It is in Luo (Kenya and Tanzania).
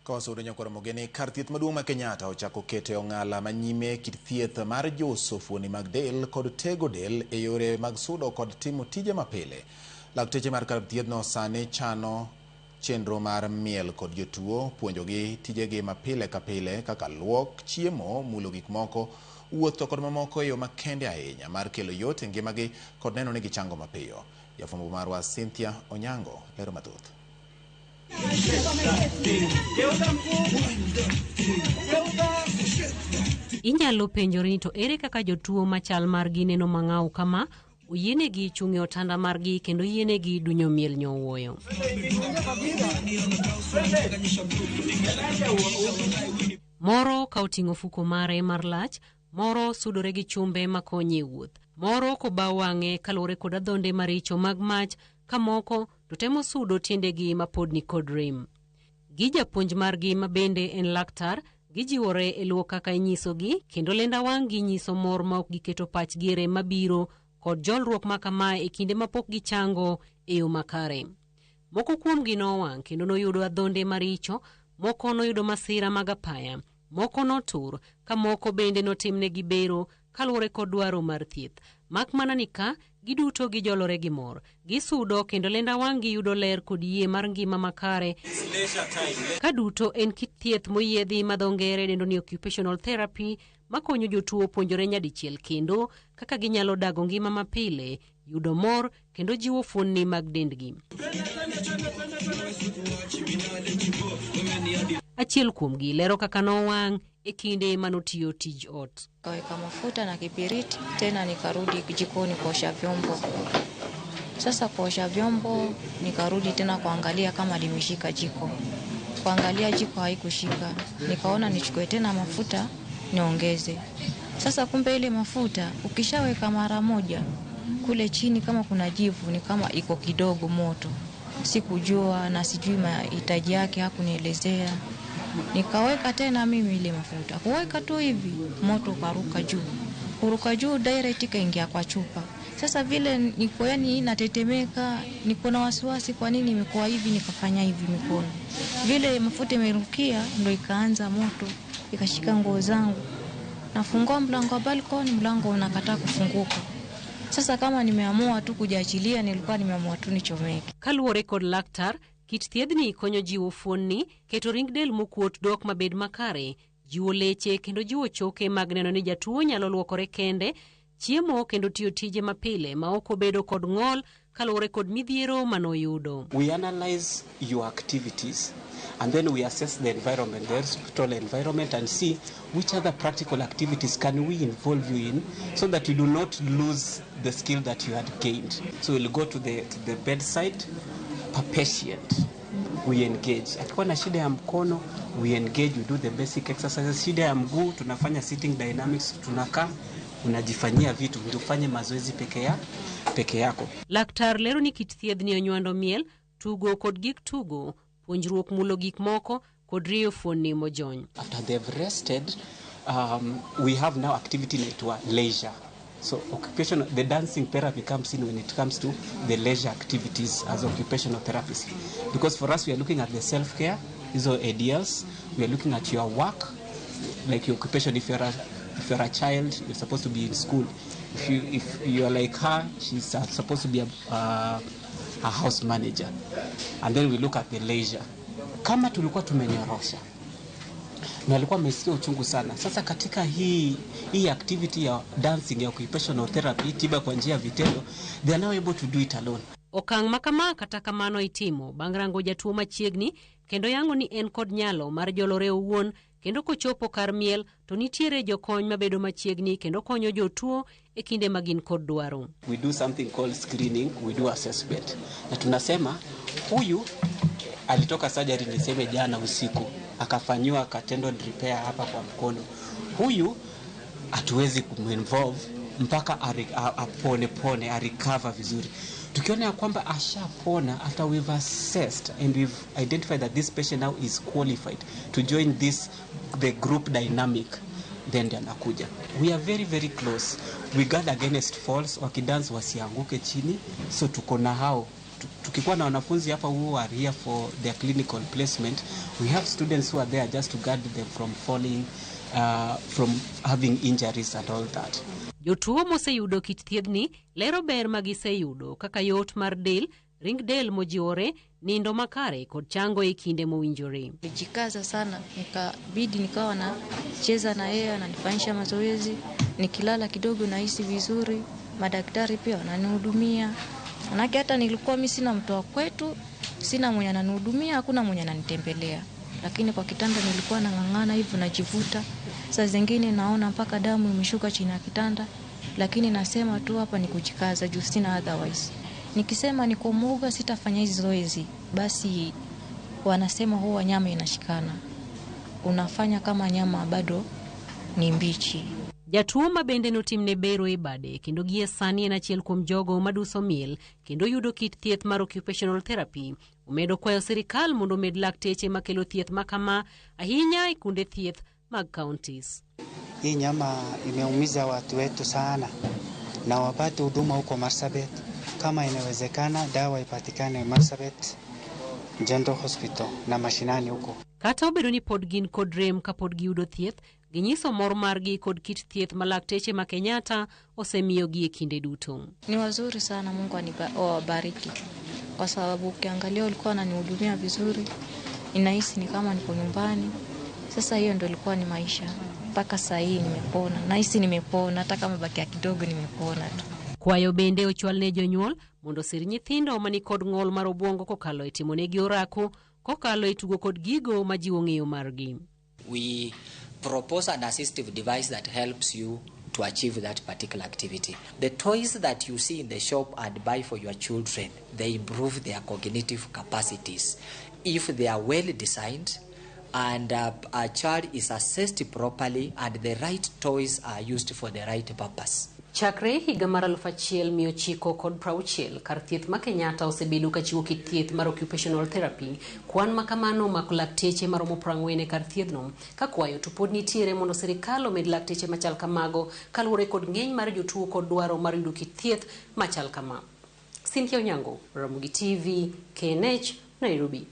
Kawasudo nyakwar Mogeni, kar thieth maduong' ma Kenyatta ochako keto e ong'ala ma nyime kit thieth mar joso fuoni mag del kod tego del e yore mag sudo kod timo tije mapile. Lakteche mar kar thiethno sani chano chenro mar miel kod jotuo, puonjogi tijegi mapile ka pile kaka luok, chiemo, mulo gik moko, wuotho kod mamoko e yo makende ahinya mar kelo yot e ngimagi kod neno ni gichango mapiyo. Jafwambo marwa Cynthia Onyango lero mathoth. Inyalo penjori ni to ere kaka jotuo ma chal margi neno mang'aw kama oyienegi chung' e otanda margi kendo oyienegi dunyo miel nyowuoyo. Moro ka oting'o ofuko mare mar lach, moro sudore gi chumbe makonye e wuoth, moro kobaw wang'e kaluwore kod adhonde maricho mag mach ka moko to temo sudo tiendegi mapod ni kod rem. Gi japuonj margi ma bende en laktar, gijiwore e luwo kaka inyisogi kendo lenda wang'gi nyiso mor ma ok giketo pachgi e rem mabiro kod jolruok ma kamae e kinde mapok gichango e yo makare. Moko kuomgi nowang' kendo noyudo adhonde maricho, moko noyudo masira mag apaya, moko notur, ka moko bende notimnegi bero kaluwore kod dwaro mar thieth. Mak mana ni ka giduto gijolore gi mor, gisudo kendo lenda wang'gi yudo ler kod yie mar ngima makare. Ka duto en kit thieth moyiedhi ma dho ngere dendo ni occupational therapy makonyo jotuo puonjore nyadichiel kendo kaka ginyalo dago ngima mapile, yudo mor kendo jiwo fuonni mag dendgi. Achiel kuomgi lero kaka nowang' e kinde manotiyo tij ot. Kaweka mafuta na kibiriti tena nikarudi jikoni kuosha vyombo. Sasa kuosha vyombo nikarudi tena kuangalia kama limeshika jiko. Kuangalia jiko haikushika, nikaona nichukue tena mafuta niongeze. Sasa kumbe ile mafuta ukishaweka mara moja kule chini kama kuna jivu ni kama iko kidogo moto. Sikujua na sijui mahitaji yake, hakunielezea. Nikaweka tena mimi ile mafuta. Kuweka tu hivi moto ukaruka juu. Kuruka juu direct ikaingia kwa chupa. Sasa vile niko yani natetemeka, niko na wasiwasi kwa nini imekuwa hivi, nikafanya hivi mikono. Vile mafuta imerukia ndo ikaanza moto, ikashika nguo zangu. Nafungua mlango wa balcony, mlango unakataa kufunguka. Sasa kama nimeamua tu kujiachilia, nilikuwa nimeamua tu nichomeke. Kaluwore kod laktar, kit thiedhni konyo jiwo fuonni, keto ring del mokuot dok mabed makare, jiwo leche kendo jiwo choke mag neno ni jatuo nyalo luokore kende, chiemo kendo tiyo tije mapile ma ok obedo kod ng'ol kaluwore kod midhiero manoyudo. We analyze your activities and then we assess the environment, the hospital environment, and see which other practical activities can we involve you in so that you do not lose the skill that you had gained. So we'll go to the bedside per patient. We engage. Akiwa na shida ya mkono, we engage, we do the basic exercises. Shida ya mguu, tunafanya sitting dynamics, tunakaa, unajifanyia vitu, ndio ufanye mazoezi peke yako. Laktar lero ni kit thiedhni onywando miel, tugo kod gik tugo, puonjruok mulo gik moko kod rieyo fuonni mojony. After they've rested, we have now activity inaitwa leisure. So occupational, the dancing therapy comes in when it comes to the leisure activities as occupational therapists. Because for us, we are looking at the self-care, hizo ADLs, we are looking at your work, like your occupation. If you're a child, you're supposed to be in school. If you are like her, she's supposed to be a house manager. And then we look at the leisure. Kama tulikuwa tumenyorosha na alikuwa amesikia uchungu sana. Sasa katika hii activity ya dancing ya occupational therapy, tiba kwa njia ya vitendo, they are now able to do it alone. Okang' ma kama kata kamano itimo bang' rango jatuo machiegni kendo yango ni en kod nyalo mar jolore owuon kendo kochopo kar miel to nitiere jokony mabedo machiegni kendo konyo jotuo e kinde ma gin kod dwaro. We do something called screening, we do assessment. Na tunasema huyu alitoka surgery, niseme jana usiku, akafanyiwa ka tendon repair hapa kwa mkono. Huyu hatuwezi kuminvolve mpaka apone pone, arecover vizuri. Tukiona ya kwamba ashapona, after we've assessed and we've identified that this patient now is qualified to join this the group dynamic, then ndio anakuja. We are very very close. We guard against falls, wakidance wasianguke chini, so tuko na hao. Tukikuwa na wanafunzi hapa who are here for their clinical placement, we have students who are there just to guard them from falling, from having injuries and all that. Jotuo moseyudo kit thiedhni lero ber ma giseyudo kaka yot mar del, ring del mojiwore, nindo makare kod chango e kinde mowinjore. Nilijikaza sana, nikabidi nikawa nacheza na yeye, ananifanyisha mazoezi, nikilala kidogo nahisi vizuri, madaktari pia wananihudumia. Manake hata nilikuwa mimi sina mtu wa kwetu, sina mwenye ananihudumia, hakuna mwenye ananitembelea. Lakini kwa kitanda nilikuwa nang'ang'ana hivyo najivuta. Saa zingine naona mpaka damu imeshuka chini ya kitanda, lakini nasema tu hapa ni kujikaza juu sina otherwise. Nikisema niko mwoga sitafanya hizi zoezi, basi wanasema huwa nyama inashikana. Unafanya kama nyama bado ni mbichi. Jatuo ma bende notimne bero e bade kendo gie sani en achiel kuom jogo maduso miel kendo yudo kit thieth mar occupational therapy. Omedo kwayo sirikal mondo omed lakteche makelo thieth makama ahinya e kuonde thieth mag counties. Hii nyama imeumiza watu wetu sana, na wapate huduma huko Marsabit. Kama inawezekana dawa ipatikane Marsabit General Hospital na mashinani huko. Kata obedo ni pod gin kod rem kapod giyudo thieth, ginyiso mor margi kod kit thieth ma lakteche ma Kenyatta osemiyogi e kinde duto. Ni wazuri sana, Mungu awabariki. Kwa sababu ukiangalia walikuwa wananihudumia vizuri, ninahisi ni kama niko nyumbani. Sasa hiyo ndio ilikuwa ni maisha. Mpaka saa hii nimepona, nahisi nimepona, hata kama bakia kidogo nimepona tu. Kwayo bende ochwal ne jonyuol mondo osir nyithindo mani kod ng'ol mar obuongo kokalo e timonegi orako, kokalo e tugo kod gigo majiwo ng'eyo margi. We propose an assistive device that helps you to achieve that particular activity. The toys that you see in the shop and buy for your children, they improve their cognitive capacities. If they are well designed and a child is assessed properly and the right toys are used for the right purpose. Chakre higa mar 1960 kar thieth ma Kenyatta osebedo kachiwo kit thieth mar occupational therapy. Kwan ma kamano omako lakteche maromo 40 e kar thiethno, ka kwayo to pod nitiere mondo sirikal omed lakteche machal kamago kaluwore kod ng'eny mar jotuo kod dwaro mar yudo kit thieth machal kama. Cynthia Onyango, Ramogi TV, KNH, Nairobi.